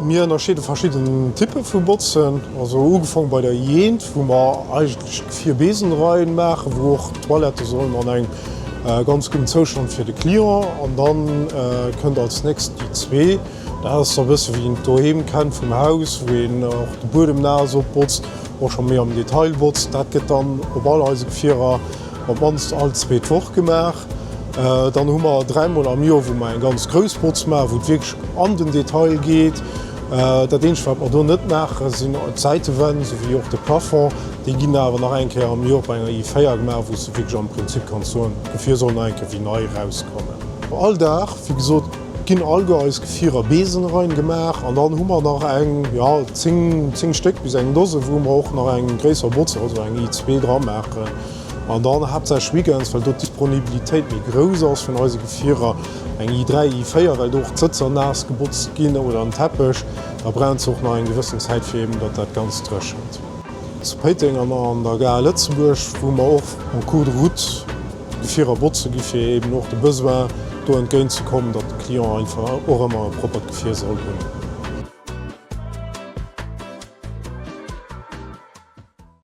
Mir ënnerscheede verschidden Typpe vu Botzen, also ugefong bei der Hygiène, wou mer eigentlech d'Gefier besenrein maachen, wou och d'Toilette sollen an engem ganz gudden Zoustand fir de Client. An dann kënnt als nächst déi zwee, dat ass da e bësse wéi een et doheem kennt vum Haus, wou een och de Buedem naass opbotzt, och scho méi am Detail botzt. Dat gëtt dann op all eise Gefierer op d'mannst all zweet Woch gemaach. Dann hu mer dräimol am Joer, wou mer eng ganz grouss Botz maachen, wou et wierklech an den Detail geet. Dat eenzegt, wat mer do net maachen, sinn d'Säitewänn, souwéi och de Plafond. Déi ginn awer nach eng Kéier am Joer bei enger I4 gemaach, wou s de wierklech am Prinzip kanns soen, d'Gefier soll nach eng Kéier wéi nei erauskommen. All Dag, wéi gesot, ginn alleguer eis Gefierer besenrein gemaach an dann hu mer nach eng, jo, 10, 10 Stéck bis eng Dose, wou mer och nach eng gréisser Botz, also eng I2 dra maachen. An dann haaptsächlech weekends, well do d'Disponibilitéit méi grouss ass vun eise Gefierer, eng i3, i4, well do och d'Sëtzer naass gebotzt ginn oder en Teppech, da brauchen se och nach eng gewëssen Zäit fir eben datt dat Ganzt dréchent. Zu Péiteng an an der Gare Lëtzebuerg, wou mer och en cours de route Gefierer botze gi fir eben och de Besoin do entgéint ze kommen, datt de Client einfach och ëmmer e proppert Gefier soll hunn.